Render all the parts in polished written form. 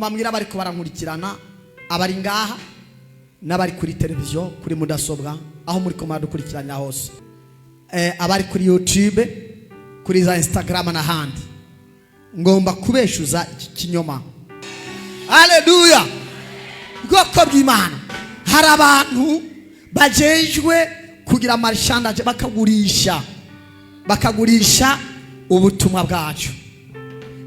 Bambwira bariko barankurikirana, abari ngaha n'abari kuri televiziyo, kuri mudasobwa, aho muri ko muradukurikirana hose, abari kuri YouTube, kuri za Instagram n'ahandi, ngomba kubeshuza iki kinyoma. Haleluya! Bwoko bw'Imana, hari abantu bajejwe kugira marchandage, bakagurisha ubutumwa bwacu.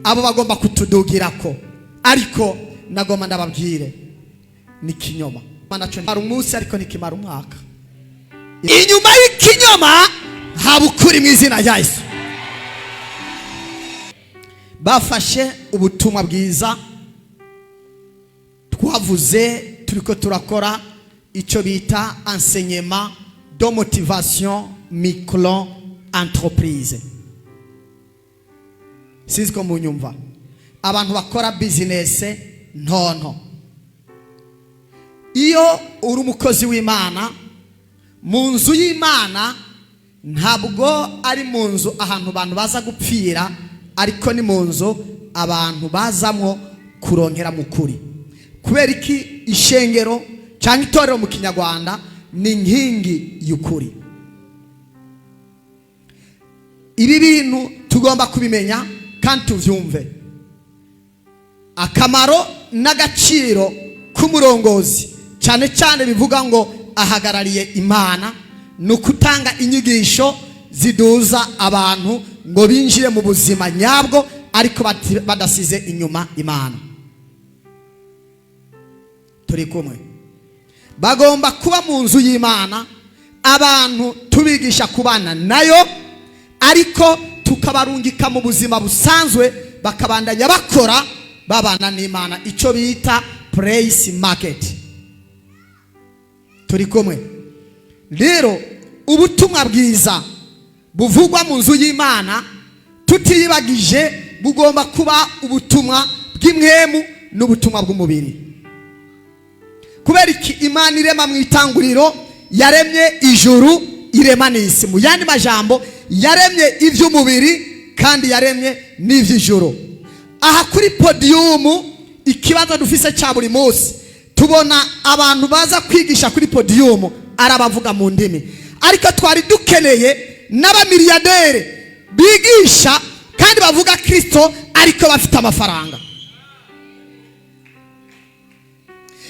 Abo bagomba kutudugirako, ariko nagomba ndababwire ni kinyoma. Naco mara umunsi, ariko nikimara umwaka. Inyuma y'ikinyoma haba ukuri mu izina rya Yesu. Bafashe ubutumwa bwiza twavuze, turiko turakora icyo bita enseignement de motivation micro entreprise. Sinzi ko munyumva. Abantu bakora business ntonto, iyo uri umukozi w'Imana mu nzu y'Imana, ntabwo ari mu nzu ahantu abantu baza gupfira, ariko ni mu nzu abantu bazamwo kuronkera mu kuri. Kubera iki? Ishengero cyangwa itorero mu Kinyarwanda ni inkingi y'ukuri. Ibi bintu tugomba kubimenya kandi tubyumve. Akamaro n'agaciro k'umurongozi, cyane cyane bivuga ngo ahagarariye Imana, ni ukutanga inyigisho ziduza abantu ngo binjire mu buzima nyabwo, ariko badasize inyuma Imana. Turi kumwe? Bagomba kuba mu nzu y'Imana, abantu tubigisha kubana nayo, ariko tukabarungika mu buzima busanzwe, bakabandanya bakora babana n'Imana, icyo bita place market. Turi kumwe? Rero ubutumwa bwiza buvugwa mu nzu y'Imana, tutiyibagije, bugomba kuba ubutumwa bw'impwemu n'ubutumwa bw'umubiri. Kubera iki? Imana irema mu itanguriro, yaremye ijuru, irema n'isi. Mu yandi majambo, yaremye iby'umubiri kandi yaremye n'iby'ijuru. Aha kuri podium, ikibazo dufise cya buri munsi, tubona abantu baza kwigisha kuri podium ari abavuga mu ndimi, ariko twari dukeneye n'abamiliyaderi bigisha kandi bavuga Kirisito, ariko bafite amafaranga.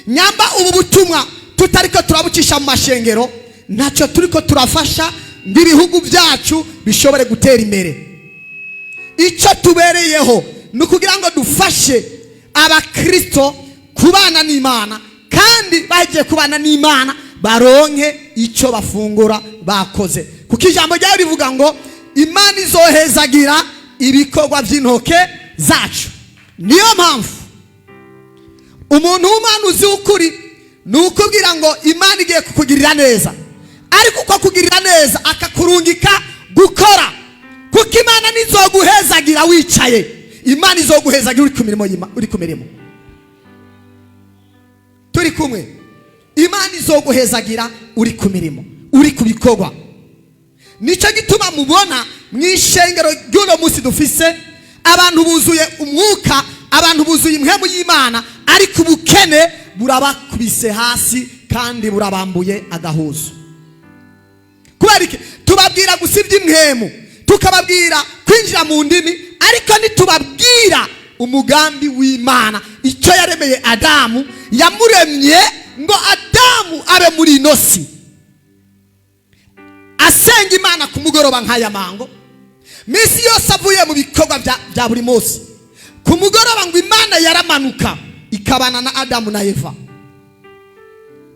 Nyamba ubu butumwa tutariko turabucisha mu mashengero, ntacyo turiko turafasha ngo ibihugu byacu bishobore gutera imbere. Icyo tubereyeho ni ukugira ngo dufashe abakristo kubana n'Imana, kandi bagiye kubana n'Imana baronke icyo bafungura bakoze, kuko ijambo ryayo rivuga ngo Imana izohezagira ibikorwa by'intoke zacu. Niyo mpamvu umuntu w'umuhanuzi w'ukuri ni ukubwira ngo Imana igiye kukugirira neza, ariko uko kugirira neza akakurungika gukora, kuko Imana ntizoguhezagira wicaye. Imana izoguhezagira uri ku mirimo uri ku mirimo. Turi kumwe? Imana izoguhezagira uri ku mirimo, uri ku bikorwa. Nicyo gituma mubona mu ishengero ry'uno munsi dufise abantu buzuye umwuka, abantu buzuye impwemu y'Imana, ariko ubukene burabakubise hasi kandi burabambuye agahuzo. Kubera iki? Tubabwira gusa iby'impwemu, tukababwira kwinjira mu ndimi, ariko ntitubabwira umugambi w'Imana, icyo yaremeye Adamu. Yamuremye ngo Adamu abe muri ino si asenga Imana ku mugoroba nk'aya mango, minsi yose avuye mu bikorwa bya buri munsi. Ku mugoroba ngo Imana yaramanuka ikabana na Adamu na Eva.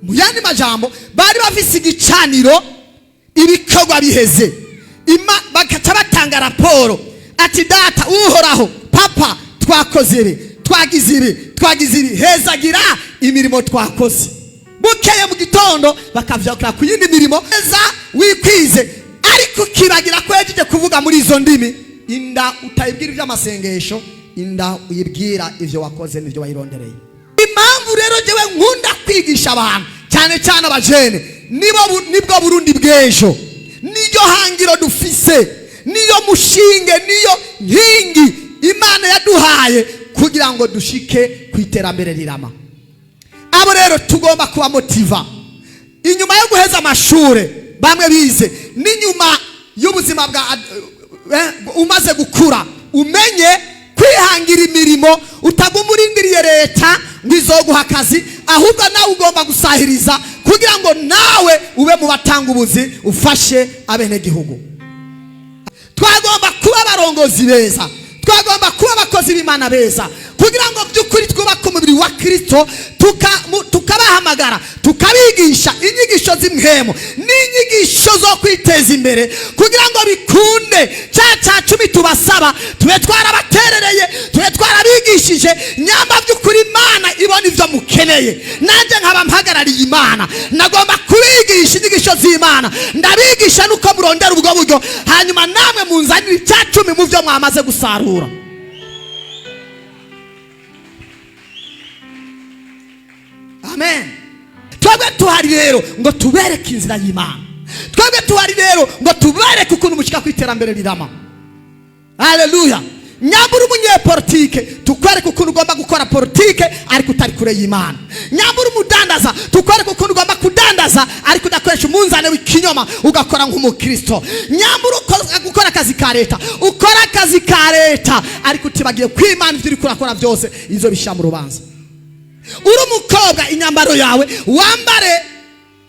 Mu yandi majambo, bari bafise igicaniro. Ibikorwa biheze, bagaca batanga raporo ati: "Data Uhoraho, papa, twakoze ibi, twagize ibi, twagize ibi, hezagira imirimo twakoze." Bukeye mu gitondo bakavyakira ku yindi mirimo eza wikwize, ariko ukibagira ko yagiye kuvuga muri izo ndimi. Inda utayibwira iby'amasengesho, inda uyibwira ivyo wakoze n'ivyo wayirondereye. Impamvu rero njyewe nkunda kwigisha abantu, cyane cyane abajene, nibo nibwo Burundi bw'ejo, niyo hangiro dufise, niyo mushinge, niyo nkingi Imana yaduhaye. Kugira ngo dushike ku iterambere rirama. Abo rero tugomba kubamotiva inyuma yo guheza amashure bamwe bize, n'inyuma y'ubuzima bwa umaze gukura, umenye kwihangira imirimo, utaguma urindiriye leta ngo izoguha akazi, ahubwo nawe ugomba gusahiriza kugira ngo nawe ube mu batanga ubuzi, ufashe abenegihugu. Twagomba kuba abarongozi beza, twagomba kuba abakozi b'Imana beza, kugira ngo by'ukuri twubake umubiri wa Kirisito, tukabahamagara, tukabigisha inyigisho z'impwemu n'inyigisho zo kwiteza imbere, kugira ngo bikunde cya cumi tubasaba tube twarabaterereye, tube twarabigishije. Nyamba by'ukuri Imana ibona ibyo mukeneye, nanjye nkaba mpagarariye Imana, nagomba kubigisha inyigisho z'Imana, ndabigisha nuko murondera ubwo buryo, hanyuma namwe munzanire 10% mu byo mwamaze gusarura. Amen. Twebwe tuhari rero ngo tubereke inzira y'Imana. Twebwe tuhari rero ngo tubereke ukuntu mushyika ku iterambere rirama. Haleluya. Nyambura umunyepolitike, tukwereke ukuntu ugomba gukora politike ariko utari kure y'Imana. Nyambura umudandaza, tukwereke ukuntu ugomba kudandaza ariko udakoresha umunzane w'ikinyoma, ugakora nk'umukristo. Nyambura gukora akazi ka leta, ukora akazi ka leta ariko utibagiye ko Imana ibyo uri kurakora byose izo bishyira mu rubanza. Uri umukobwa, inyambaro yawe wambare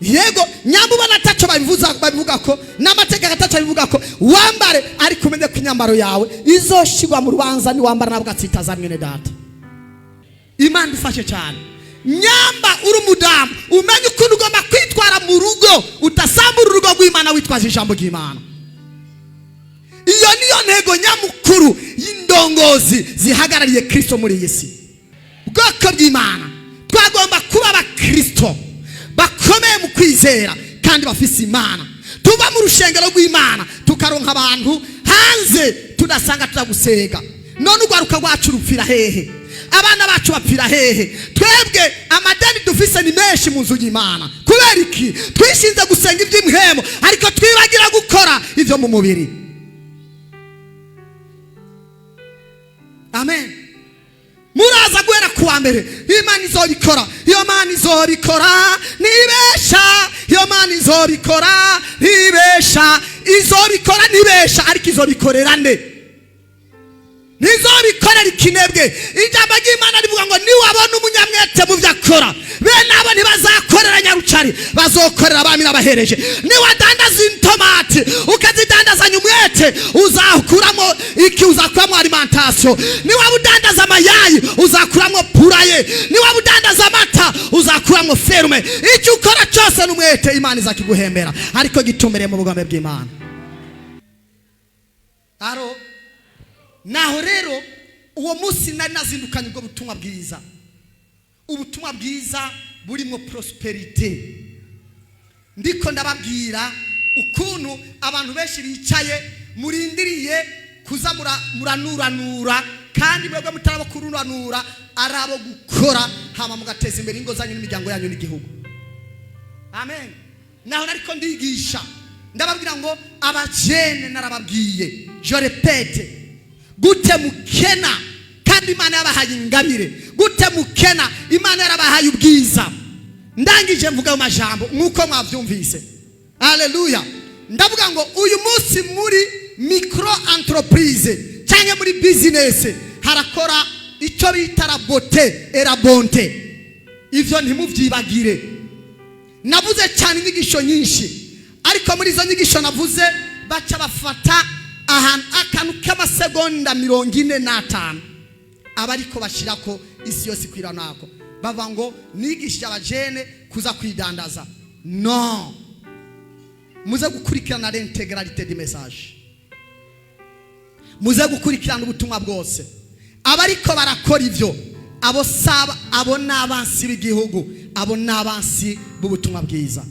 yego, nyamba ubona ataco babivuga ko n'amategeko ataco babivuga ko, wambare ariko umenye ko inyambaro yawe izoshigwa mu rubanza niwambara nabwo atsitaza. Mwene data, Imana ifashe cyane. Nyamba uri umudamu, umenye ukuntu ugomba kwitwara mu rugo, utasambura urugo rw'Imana witwaje ijambo ry'Imana. Iyo niyo ntego nyamukuru y'indongozi zihagarariye Kristo muri iyi si. Bwoko bw'Imana, twagomba kuba abakristo bakomeye mu kwizera kandi bafise Imana. Tuva mu rushengero rw'Imana tukaronka abantu hanze tudasanga turagusenga. None urwaruka rwacu rupfira hehe? Abana bacu bapfira hehe? Twebwe amadeni dufise ni menshi mu nzu y'Imana. Kubera iki? Twishinze gusenga iby'impwemu ariko twibagira gukora ibyo mu mubiri. Amen. Muraza guhera kuwa mbere, Imana izobikora, iyo Mana izobikora nibesha, iyo Mana izobikora nibesha, izobikora nibesha, ariko izobikorera nde? Ntizobikorera ikinebwe. Ijambo ry'Imana rivuga ngo niwabona umunyamwete mu byo akora, bene abo ntibazakorera nyarucari, bazokorera abami n'abahereje. Niwadandaza intomati ukazidandazanya umwete, uzakuramo iki? Uzakuramo alimentation. Niwaba udandaza amayayi, uzakuramo poulailler. Niwaba udandaza amata, uzakuramo ferme. Icyo ukora cyose n'umwete, Imana izakiguhembera, ariko gitumereye mu bugombe bw'Imana. Aro naho rero uwo munsi nari nazindukanye ubwo butumwa bwiza, ubutumwa bwiza burimo prospérité. Ndiko ndababwira ukuntu abantu benshi bicaye murindiriye kuza muranuranura, kandi mwebwe mutarabo kururanura, ari abo gukora, hama mugateza imbere ingo zanyu n'imiryango yanyu n'igihugu. Amen. Naho nariko ndigisha, ndababwira ngo abajene, narababwiye, je répète, gute mukena kandi Imana yabahaye ingabire? Gute mukena Imana yarabahaye ubwiza? Ndangije mvuga ayo majambo nk'uko mwabyumvise. Haleluya. Ndavuga ngo uyu munsi muri micro entreprise cyangwa muri business harakora icyo bita la beauté et la bonté. Ivyo ntimuvyibagire. Navuze cyane inyigisho nyinshi, ariko muri izo nyigisho navuze baca bafata ahantu akantu k'amasegonda 45, aba ariko bashyirako isi yose ikwira nako, bavuga ngo nigishije abajene kuza kwidandaza. No muze gukurikirana l'intégralité du message, muze gukurikirana ubutumwa bwose. Abariko barakora ivyo, abo saba, abo n'abansi b'igihugu, abo n'abansi b'ubutumwa bwiza.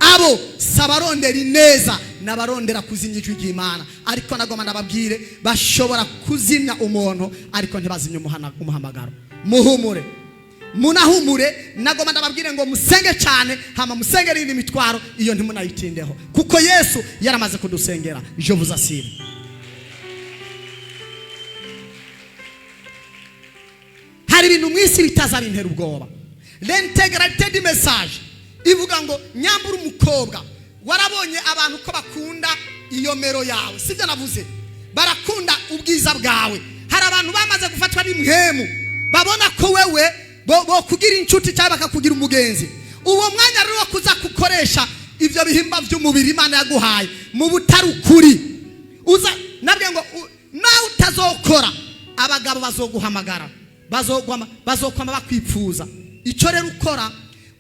Abo sabarondera ineza, n'abarondera kuzimya ijwi ry'Imana. Ariko nagomba ndababwire, bashobora kuzimya umuntu ariko ntibazimye umuhamagaro. Muhumure, munahumure. Nagomba ndababwire ngo musenge cyane, hama musenge n'indi mitwaro iyo ntimunayitindeho, kuko Yesu yaramaze kudusengera. Je vous assure. Hari ibintu mu isi bitaza bintera ubwoba. L'intégralité du message ivuga ngo nyambura umukobwa, warabonye abantu ko bakunda iyo mero yawe, sibyo navuze? Barakunda ubwiza bwawe. Hari abantu bamaze gufatwa n'impwemu, babona ko wewe bo kugira inshuti cyangwa bakakugira umugenzi. Uwo mwanya rero wo kuza gukoresha ibyo bihimba by'umubiri Imana yaguhaye mu butari ukuri, uza nabwiye ngo nawe utazokora, abagabo bazoguhamagara, bazokwama bakwipfuza. Icyo rero ukora,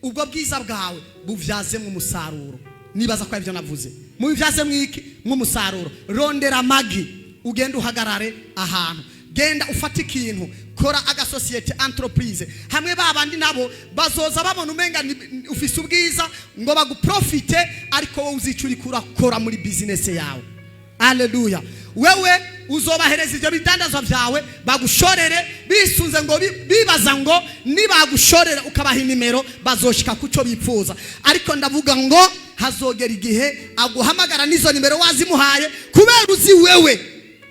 ubwo bwiza bwawe buvyazemo umusaruro. Nibaza ko aribyo navuze. Mubivyazemo iki? Nk'umusaruro. Rondera amagi, ugende uhagarare ahantu, genda ufate ikintu, kora agasosiyete, entreprise hamwe. Ba bandi nabo bazoza babona umenga ufise ubwiza ngo baguprofite, ariko wowe uzica uriko urakora muri business yawe. Aleluya! Wewe uzobahereza ibyo bidandazwa byawe, bagushorere bisunze ngo bibaza ngo nibagushorera ukabaha inimero bazoshika kuco bipfuza. Ariko ndavuga ngo hazogera igihe aguhamagara n'izo nimero wazimuhaye, kubera uzi wewe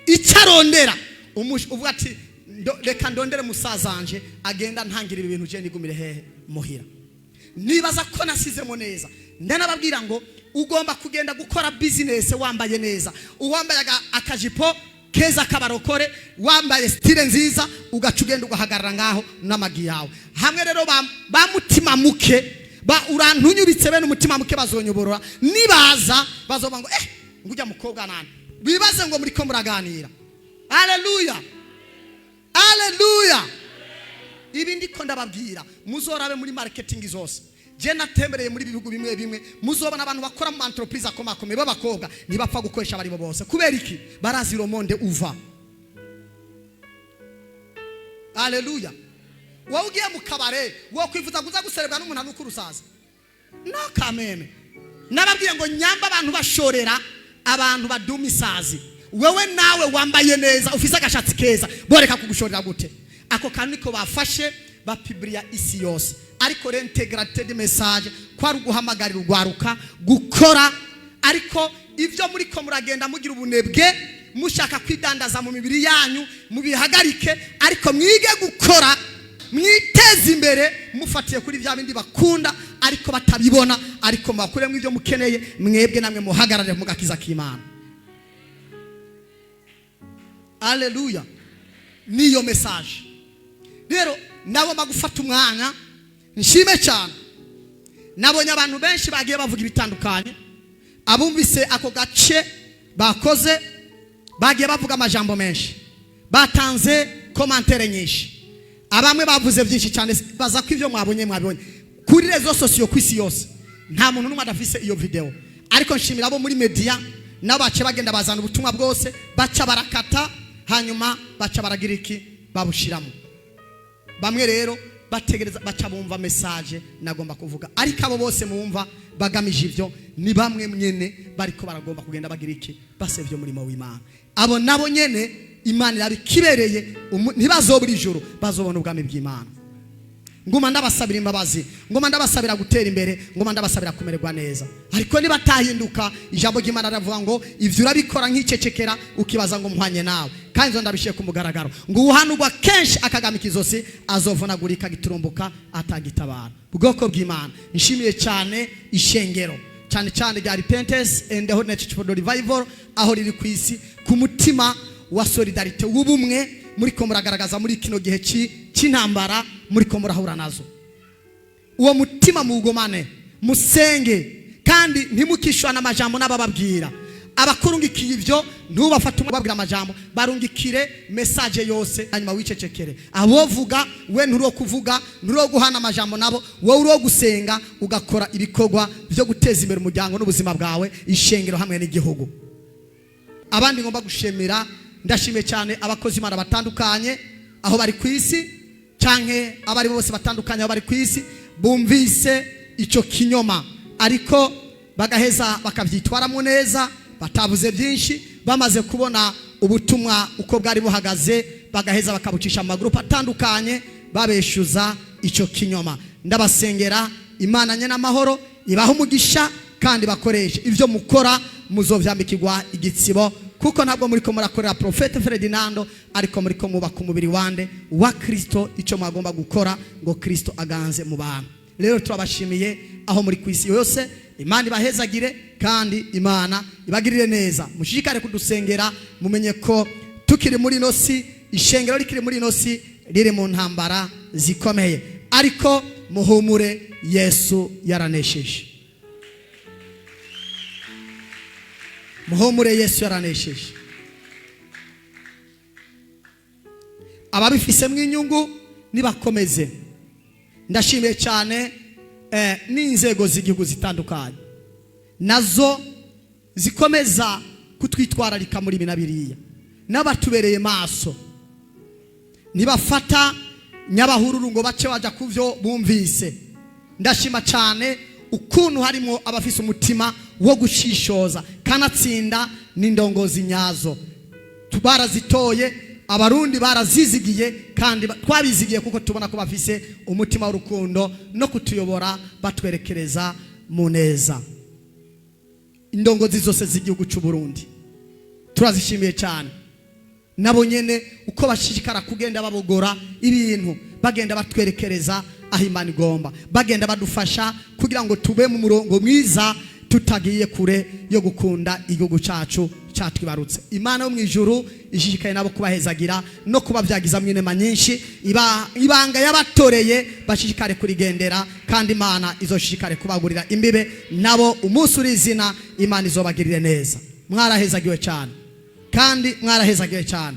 icyo arondera. Uvuga ati: "Reka ndondere musazanje agenda ntangira ibi bintu, je nigumire hehe? Muhira." Nibaza ko nasizemo neza. Ndanababwira ngo ugomba kugenda gukora business wambaye neza, uwambaye akajipo keza k'abarokore, wambaye style nziza, ugaca ugenda ugahagarara ngaho n'amagi yawe. Hamwe rero ba mutima muke, ba urantunyubitse, bene umutima muke bazonyoborora. Nibaza bazoba ngo ngujya mukobwa nani, bibaze ngo muriko muraganira. Haleluya, haleluya! Ibi ndiko ndababwira, muzorabe muri marketing zose. Je natembereye muri bihugu bimwe bimwe, muzobona abantu bakora mu entreprise akomakomeye b'abakobwa ntibapfa gukoresha abaribo bose. Kubera iki? Barazi le monde uva. Haleluya! Wowe ugiye mu kabare, wo kwifuza kuza guserebwa n'umuntu anuka urusaza? No kameme. Nababwiye ngo nyamba abantu bashorera abantu baduma isazi, wewe nawe wambaye neza, ufise agashatsi keza, boreka kugushorera gute? Ako kantu niko bafashe bapibriya isi yose. Ariko l'intégralité de message kwari uguhamagarira urwaruka gukora. Ariko ibyo muri ko muragenda mugira ubunebwe, mushaka kwidandaza mu mibiri yanyu, mubihagarike, ariko mwige gukora, mwiteze imbere mufatiye kuri bya bindi bakunda ariko batabibona. Ariko mubakuremo ibyo mukeneye, mwebwe namwe muhagarare mu gakiza k'Imana. Aleluya! Niyo message rero nagomba gufata umwanya nshime cyane. Nabonye abantu benshi bagiye bavuga ibitandukanye. Abumvise ako gace bakoze bagiye bavuga amajambo menshi, batanze commentaires nyinshi, abamwe bavuze byinshi cyane. Baza ko ibyo mwabonye mwabonye kuri réseaux sociaux ku isi yose, nta muntu n'umwe adafise iyo video. Ariko nshimira abo muri media nabo bace bagenda bazana ubutumwa bwose, baca barakata, hanyuma baca baragira iki? Babushiramo. Bamwe rero bategereza, baca bumva message nagomba kuvuga. Ariko abo bose mumva bagamije ivyo ni bamwe nyene bariko baragomba kugenda bagira iki? Basevye umurimo w'Imana. Abo nabo nyene Imana irabikibereye, ntibazobura ijuru, bazobona ubwami bw'Imana. Nguma ndabasabira imbabazi, nguma ndabasabira gutera imbere, nguma ndabasabira kumererwa neza. Ariko nibatahinduka, ijambo ry'Imana riravuga ngo ivyo urabikora nk'icecekera, ukibaza ngo muhanye nawe. Kandi nzo ndabishiye ku mugaragaro ngo uhanurwa kenshi akagamika izosi azovunagurika giturumbuka atagitabara. Bwoko bw'Imana, nshimiye cyane ishengero, cyane cyane rya Repentance and the Holiness Church for the Revival, aho riri ku isi, ku mutima wa solidarité, w'ubumwe muri ko muragaragaza muri kino gihe cy'intambara muri ko murahura nazo. Uwo mutima muwugumane, musenge, kandi ntimukishwane amajambo n'abababwira. Abakurungikiye ibyo, ntubafate ubabwira amajambo, barungikire message yose, hanyuma wicecekere. Abovuga, we nturiwo kuvuga, nturiwo guhana amajambo nabo. Wowe uriwo gusenga, ugakora ibikorwa byo guteza imbere umuryango n'ubuzima bwawe, ishengero hamwe n'igihugu. Abandi ngomba gushimira, ndashimiye cyane abakozi Imana batandukanye aho bari ku isi, canke abari bose batandukanye aho bari ku isi, bumvise icyo kinyoma ariko bagaheza bakabyitwaramo neza, batavuze byinshi. Bamaze kubona ubutumwa uko bwari buhagaze, bagaheza bakabucisha mu magurupe atandukanye babeshuza icyo kinyoma. Ndabasengera, Imana nye n'amahoro ibaha umugisha kandi bakoreshe ibyo mukora, muzovyambikirwa igitsibo. Kuko ntabwo muriko murakorera Prophète Ferdinando, ariko muriko mubaka umubiri wande? Wa Kristo. Icyo mwagomba gukora ngo Kristo aganze mu bantu. Rero turabashimiye aho muri ku isi yose. Imana ibahezagire kandi Imana ibagirire neza. Mushishikare kudusengera. Mumenye ko tukiri muri ino si, ishengero rikiri muri ino si, riri mu ntambara zikomeye, ariko muhumure, Yesu yaranesheje. Muhumure, Yesu yaranesheje. Ababifisemo inyungu nibakomeze. Ndashimiye cyane n'inzego z'igihugu zitandukanye nazo zikomeza kutwitwararika muri ibi na biriya, n'abatubereye maso, ntibafata nyabahururu ngo bace bajya ku byo bumvise. Ndashima cyane ukuntu harimo abafise umutima wo gushishoza, kanatsinda n'indongozi nyazo barazitoye. Abarundi barazizigiye kandi twabizigiye kuko tubona ko bafise umutima w'urukundo no kutuyobora, batwerekereza mu neza. Indongozi zose z'igihugu cy'u Burundi turazishimiye cyane, nabo nyene uko bashishikara kugenda babogora ibintu, bagenda batwerekereza aho Imana igomba, bagenda badufasha kugira ngo tube mu murongo mwiza, tutagiye kure yo gukunda igihugu cyacu cyatwibarutse. Imana yo mu ijuru ishishikaye nabo kubahezagira no kubabyagizamo inema nyinshi. Ibanga yabatoreye bashishikare kurigendera, kandi Imana izoshishikare kubagurira imbibe. Nabo umunsi uri izina, Imana izobagirire neza. Mwarahezagiwe cyane kandi mwarahezagiwe cyane.